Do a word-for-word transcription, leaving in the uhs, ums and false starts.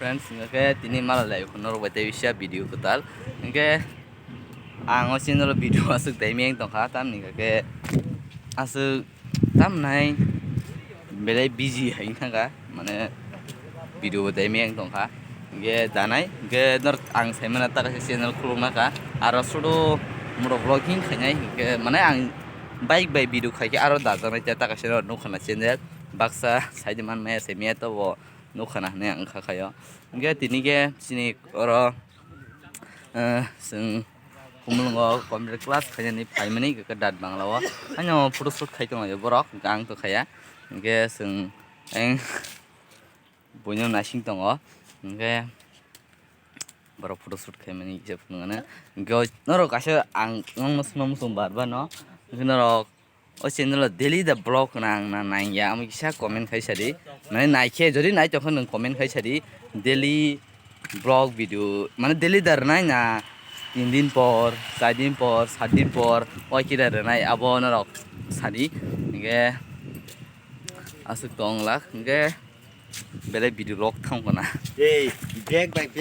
Friends, hingke tini mala lai khun norok bai tei bisa video kwtal. Hingke ang o channel o video aswk dai meng tongkha, tamni hingke aswk tamnai belai busy hai wngkha, mane video bo dai meng tongkha. Hingke danai hingke nor ang saimana ta kaisa channel khulukna kha, aro sudu muro vlogging khainai hingke mane ang bike bai video khaikhe aro dajaknai ta kaisa nukha na channel baksa saidi manmaya saimaya to bo. Nukha na hinwi ang wngkha khaio. Hingke tini khe chini oro, eh, chwng Khumulwngo computer class khainani phaimani hingke dat Bangla o. Ano photoshoot khai tongo borok, hingke ang to khaiya. Hingke chwng eng buino naising tongo. Hingke borok photoshoot khaimani kisa phunuknani. Hingke norok kaisa ang nokno swnam muchung bar bano. Hingke norok o channel o daily the vlog hwnna ang na nangya, omo kisa comment khai sadi. Mane naikhe, jodi nai tongkha nwng comment khai sadi, daily vlog video, mane daily da rwnai na, tin din por, char din por, sat din por, oi kida rwnai, abo norok sadi. Hingke aswk tong lak, hingke belai video vlog thang khna. Ei, bag bai